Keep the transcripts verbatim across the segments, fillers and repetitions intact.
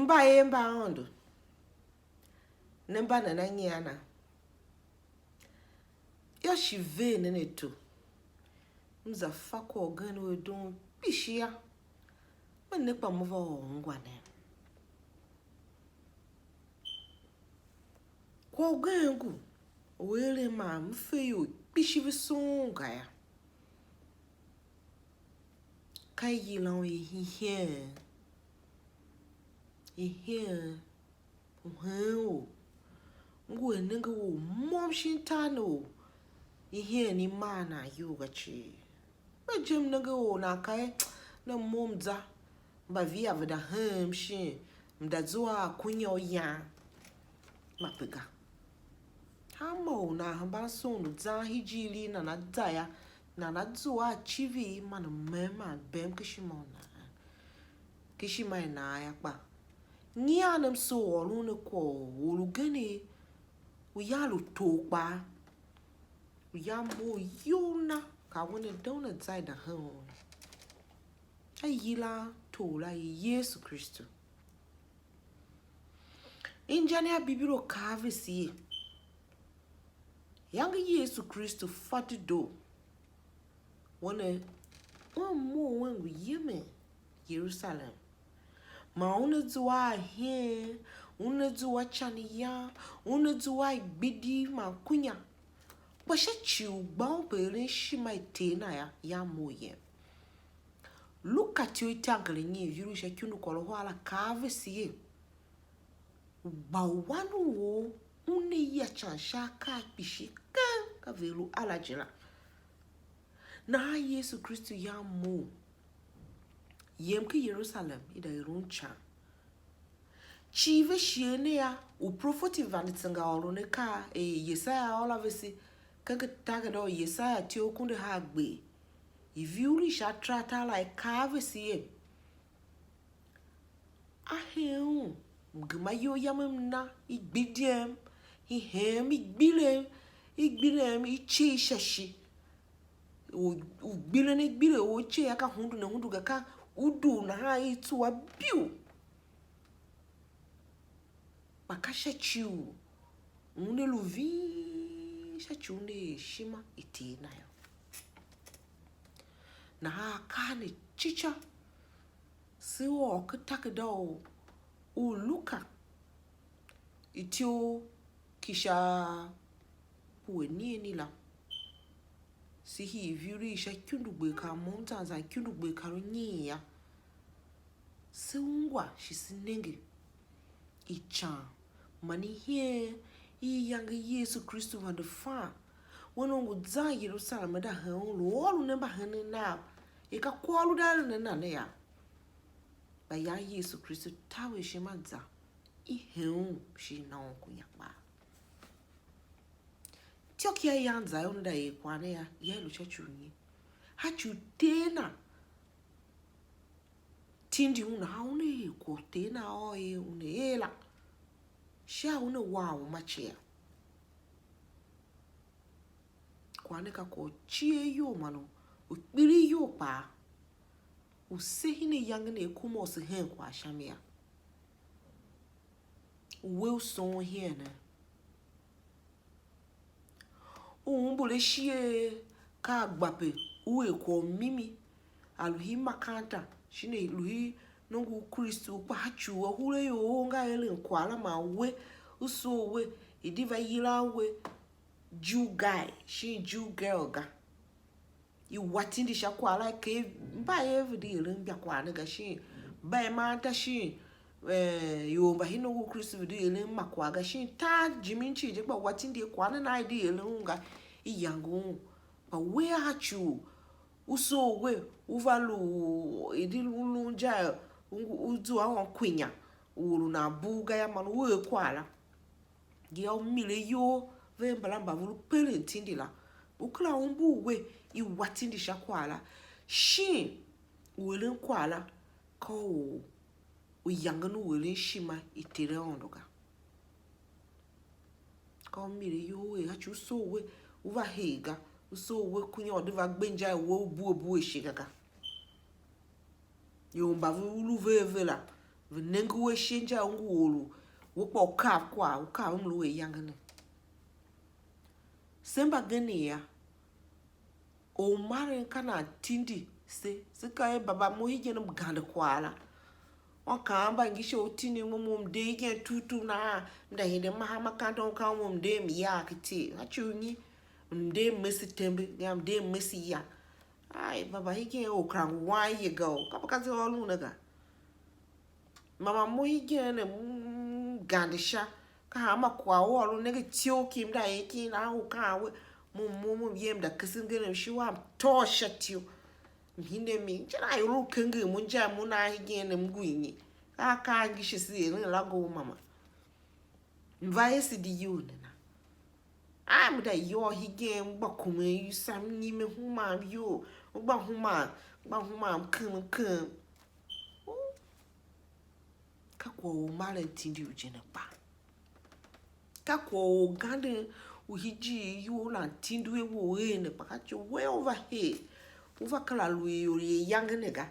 Mbayev mba Aôndo, ne mba nana nyian a? Yô, shi ver nen ato. M za fa kwagh ugen u a doon kpishi yô, me ne kpa me va ôr ungwa ne. Kwagh ugen ngu u eren man m fe ior kpishi ve sughun ga yô, ka i yilan u ihihen. Ihihen u heen or, ngu a nenge or môm shin tar ne u ihihen i maa nan iyol ga cii. Me je m nenge or nan kaa er, ne môm za, mba via ve da heem shin, m da zua a kunya u yan, ma pe ga. Hanma u nan hemban sugh u zan hijir i nana za yô, nana zua a civir man mem man bem ken ishima u nan, ken ishima i nan yô, kpa nyian ne m soo ôron ne kwagh u or ugen u yan lu tor kpaa, u yan mough iyol na, ka una de una za i da hen u. A yilan tor la er Yesu Kristu. Inja ne a Bibilo kaa a vese er, iyange Yesu Kristu fa dedoo, wen, wen mough wen ngu yemen Yerusalem, man una zua a hen, una zua ican i yan, una zua a gbidi man kunya, kpa sha ci u gba u pe eren ishima i Ter na yô, yan mough yem. Luka ityough itanger anyiin, ivur i sha ikundu kôr uhar la kaa a vese er, u gba u wan u or una ya ican sha akaa kpishi keng, ka ve lu alaje la. Nahan Yesu Kristu yan mough yem ken Yerusalem, i da er un ican. Cii ve shighe ne yô, uprofeti vande tsenga ôron akaa er Yesaia ôr a vese ken takerada u Yesaia ityough kunduahar gber, ivur i sha ataratar la, i kaa a vese er, a hen un, mgema iyol yam m na, i gbidiem, i heem, i gbilem, i gbilem, i cir sha shi. U, u gbilen a gbile u a cir a ka hundun a hundu ga, ka u dugh nahan i tsua biu. Kpa ka sha ci u una lu ving sha ci u una er ishima i Ter na yô. Nahan akaa ne cica se ôr ken takerada u, u Luka, ityough ki sha pue niani la, se hii ivur i sha ikundugber kar môm zan zan ikundugber kar unyiin yô, se ungwa shi se nenge ican man ihen i iyange Yesu Kristu vande fan, wen u ngu zan Yerusalem, a da hen un, lu ôron a mbahenen nav er ka kwagh u lu da eren a na ne yô. Kpa yan Yesu Kristu taver ishima za, i hen un shi i na un kunya kpaa. Ityô ki ayange za yô, una da er kwagh ne yô, ya i lu sha ci u nyi? Sha ci u Ter na tindi un, nahan una er kwagh u Ter na ôr er una er la, sha una wa uma cie. Kwagh ne ka kwagh u cier iyol man u, u kpiligh iyol kpaa, u se hen ayange ne, kuma u se hen kwagh sha mi yô. U we u soon hen ne. U umbur ashe er ka a gba pe u er kwagh u mimi, a lu hen makanta, shin a lu hen nongo u Kristu, kpa sha ci u a huraior u nga eren kwagh la, man we u soo we, i di va yilan we Jew guy shin Jew girl ga. I wa tindi sha kwagh la, i ker mbayev ve di eren injakwagh ne ga, shin mbayev man ta, shin, eh, ior mba hen nongo u Kristu ve di eren ma kwagh ga, shin tar jimin cii je, kpa wa tindi a kwagh ne na i di eren un ga, i yange un. Kpa wea sha ci u u soo we, u va lu, i di lu, lu inja, u, u zua wan kwinya, u lu nan bugh ga yô, man u er kwagh la. Ngi yô, u mile iyol vea mbala mba ve lu peren tindi la. U kera umbur we i wa tindi sha kwagh la. Shin u eren kwagh la ka u, u yangen u eren ishima i Ter Aôndo ga. Ka u mile iyol er sha ci u soo we, u va hee ga. U soo we, kunya u de va gbe inja i we, u bue bue shi ga ga. Ior mba ve lu ve ve la, Ve nenge u ashe inja u ngu or u we kpa u kav kwagh, u kav mlu u ayange ne. Se mbagenev yô, ormaren ka nan tindi se, se ka er baba mo hegen m gande kwagh la. Wan kaan mbangi sha u tindi mo, mo m de hegen tugh tugh nahan, m da hide mahar ma kanton ka mo m de m ya ki tee. A ci u nyi? M de m mese tembe, ya m de m mese ya. Ai, baba hegen u kera ngu wan ye ga o, ka ba ka ze ôron ne ga. Mama mo hegen ne, m gande sha. Ka hanma kwagh u ôron nenge tyough ki m da er kin nahan u kaan we, mo mo mo yem da kese ngeren shi wam tôô sha tyo. M hinde mi, je na ior u kenger mo inja mo nan hegen ne m ngu nyi? Ka akaa ngi shi se eren la go u mama. M va ese di iyol ne na. A m da yôô hegen, m gba kumen isam nyime humam iyol, m gba humam, m gba humam kem kem. Ka kwagh u maren tindi u je ne kpa. Ka kwagh u ganden u hijir iyol la tindi u er ne kpa, ka ci u we u va her, u va kera lu ior i ayange ne ga.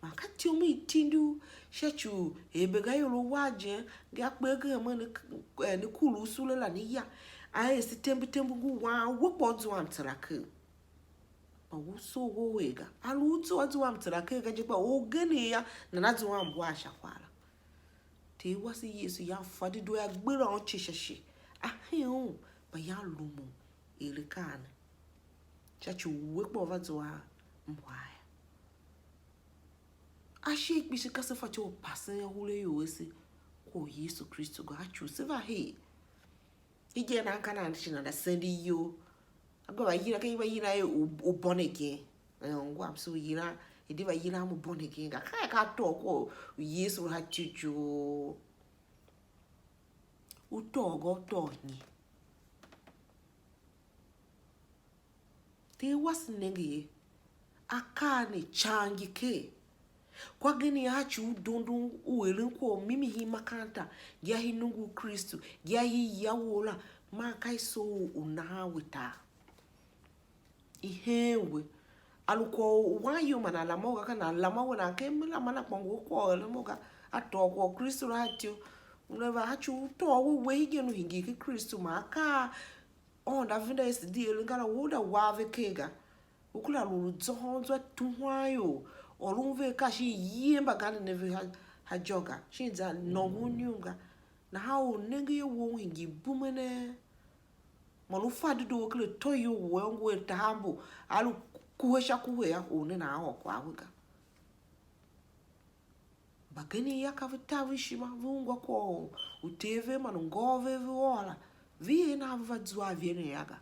Man ka ityom i tindi u sha ci u er begayol u war jen, ngi a kpe a gema ne, eh, ne kur u sule la ne ya, a ese tembe tembe ngu wan, we kpa u zua mtsera ker. Kpa u soo we ga. A lu u zua zua mtsera ker ga je, kpa orgen yô, nana zua mbua sha kwagh la. Ter wase Yesu yan fa dedoo a gbera un ce sha shi. A hen un, kpa yan lumun er akaa ne. Sha ci u we kpa u va zua mbua yô. Ashe kpishi ka se fatyô u pasen ahuregh ase kwagh u Yesu Kristu ga, a ci u se va her. Hegen nan ka nan shi nan da sende iyol. A gba va yila, ka i va yila er u, u born again. Eh, ungwa msu u yila, i di va yila mo born again ga. Ka ka tôô kwagh u Yesu la tijoo. U tôô ga, u tôô nyi? Ter wase nenge ye, akaa ne ican ngi ker. Kwa gen a ci u dondon u eren kwagh u mimi hin makanta, ngi a hin nongo u Kristu, ngi a hin ya wou la, man ka i soo u nahan we tar. I heen we. A lu kwagh u wanyom man a lama u ga, ka nan lama we, nan ken me lama na kpa ngu a kwagh u eren mo ga. A tôô kwagh u Kristu la a tyo. Una va a ci u tôô we, we hegen u hingir ken Kristu, man akaa Aôndo a venda ese di eren ga la, we u da wa ve ker ga. U kera lu lu zôhôn zwa tuhwan ior, ôron ve akaa shin iyem mbaganden a ve ha, ha jô ga, shin zan nôngon inyum ga. Nahan or nenge ye wou u hingir bume ne, man u fa dedoo ken atô iyol wou yô, ngu a tahambo, a lu kuhe sha kuhe yô, or ne nan ôr kwagh we ga. Mbagenev yô, ka ve taver ishima, ve ungwa kwagh u Ter ve man u ngôôr ve ve ôr la, ve er nan ve va zua a iveren yô ga.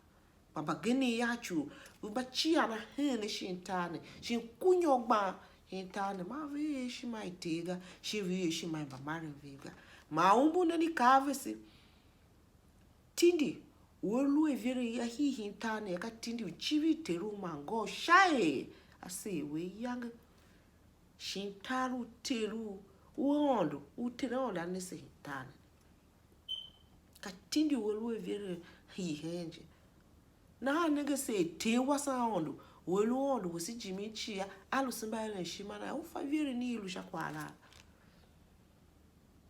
Kpa mbagenev yô, a ci u ve mba cian a heen ne shin tar ne, shin ku nyôr gban hen tar ne, man ve er ishima i Ter ga, shin ve er ishima i mbamaren vev ga. Man umbur nen i kaa a vese, tindi u a lu a iveren yô, a hii hen tar ne, ka tindi u civir Ter u man ngô u sha er a seer we ayange. Shin tar u Ter u, u Aôndo, u Ter Aôndo a ne se hen tar ne. Ka tindi u a lu a iveren hii hen je. Nahan nenge se er Ter wase Aôndo, u a lu Aôndo wase jimin cii, a lu se mba eren ishima na, u fa iveren i i lu sha kwagh la.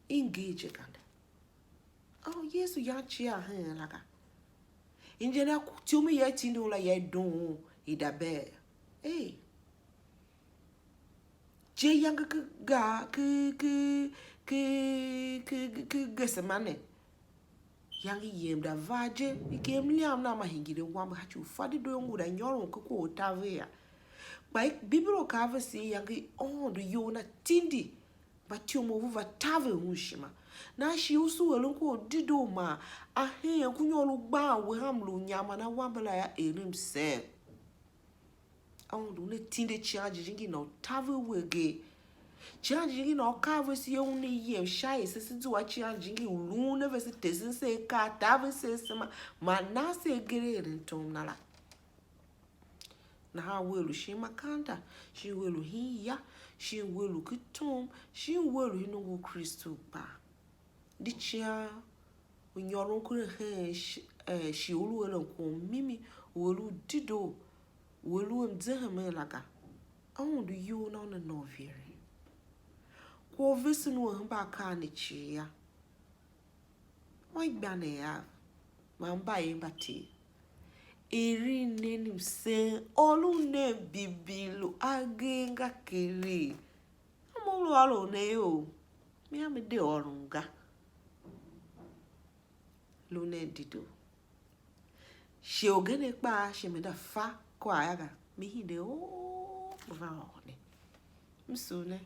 I nger je kande. Oh, Yesu yan cia heen la ga. Inja na ku-, ityom i ya i tindi un la ya i doo un i da bee. Ei. Je iyange ki ga, ki, ki, ki, ki, ki, ki Getsemane. Iyange yem da va je, i ker mliam na ma hingir awambe, ha ci u fa dedoo ngu da nyôron ki kwagh u taver ya. Kpa i, Bibilo ka a vese iyange i Aôndo iyol na tindi. Mbatyomov va taver un ishima. Nahan shi usu eren kwagh u dedoo man a heen ku nyôr u gban we ham lu u nyaman awambe la yô, eren msen. Aôndo una tinde Icighan Jijingi na u taver we agee. Icighan Jijingi na u kaa vese ye, una yem sha er se, se zua Icighan Jijingi u luun a vese tesen se akaa, taver se asema, man nan se agee a eren tom na la. Nahan wea lu shin makanda, shin wea lu shin ya, shin wea lu ken tom, shin wea lu shin nongo u Kristu kpaa. Di cian u nyôron ken hen shi, eh, shighe u lu eren kwagh u mimi, u a lu u dedoo, u a lu a mzehemen la ga. Aôndo iyol na una na u veren. u vesen u hemba akaa ne cii yô, anmgbianev av man mbayev mba Ter, eren nen msen ôron nen bibi lu agee nga keregh. Mo lu ôron ne ior, mia me de ôron ga. Lu nen dedoo. Shi orgen kpaa, shi me da fa kwagh ya ga, me hide or, me va ôr ne. M sugh ne,